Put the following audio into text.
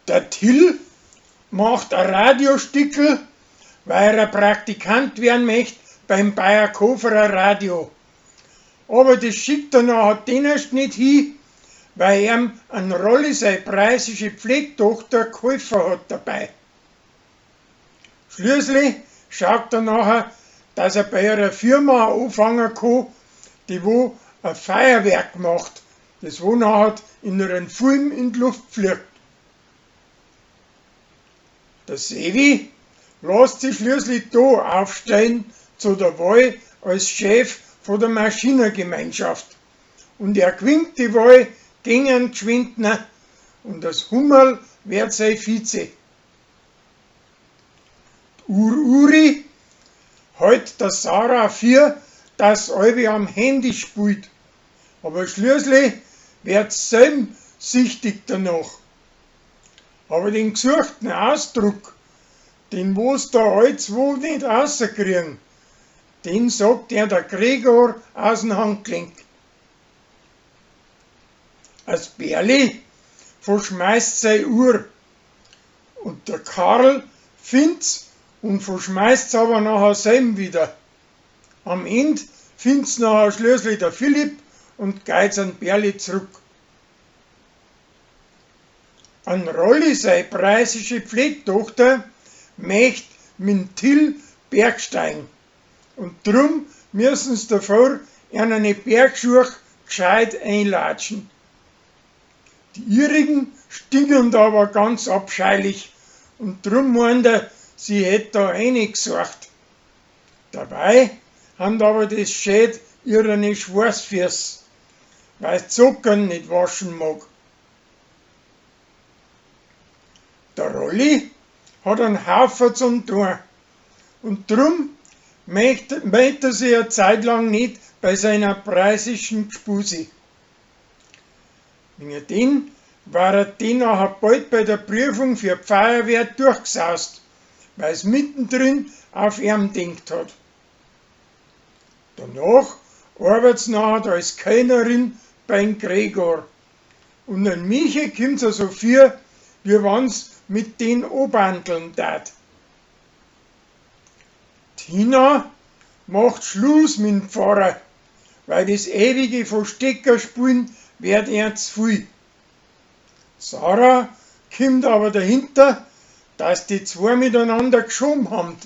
Der Till macht a Radiostickel, weil er Praktikant werden möcht beim Bayerkoferer Radio. Aber das schickt er nachher dennerst nicht hin, weil ihm an Rolli seine preußische Pflegtochter geholfen hat dabei. Schließlich schaut er nachher, dass er bei einer Firma anfangen kann, die wo ein Feuerwerk macht, das wo nachher in einem Film in die Luft fliegt. Der Sevi lässt sich schließlich da aufstellen zu der Wahl als Chef von der Maschinengemeinschaft. Und er gewinnt die Wahl gegen den Gschwindner und das Hummerl wird sein Vize. Ur-Uri hält der Sarah für, dass allweil am Handy spielt. Aber schließlich wird's selbstsüchtig danach. Aber den gesuchten Ausdruck, den wo's da all zwo nicht rauskriegen, den sagt er der Gregor aus dem Handgelenk. Als Berli verschmeißt sei Uhr und der Karl find's und verschmeißt's aber nachher selben wieder. Am End find's nachher schließlich der Philipp und geht's an Berli zurück. An Rolli sei preußische Pflegtochter möcht mit Till Bergsteigen. Und drum müssen's davor eine Bergschuch gescheit einlatschen. Die ihrigen stinken da aber ganz abscheulich und drum meint er, sie hätt da reingesucht. Dabei han aber das Schäd ihrene Schweißfüß, weil's Zuckern nicht waschen mag. Der Rolli hat einen Haufen zum tun und drum meldet er sich eine Zeit lang nicht bei seiner preußischen Gspusi. Wegen den war er den nachher bald bei der Prüfung für die Feuerwehr durchgesaust, weil's mittendrin auf ihm denkt hat. Danach arbeit's nachher als Kellnerin beim Gregor. Und an Michi kommt's ja so vor, wie wenn's mit den anbandeln tat. Tina macht Schluss mit dem Pfarrer, weil das ewige Versteckerspielen wird ihr zu viel. Sarah kommt aber dahinter, dass die zwei miteinander geschoben haben.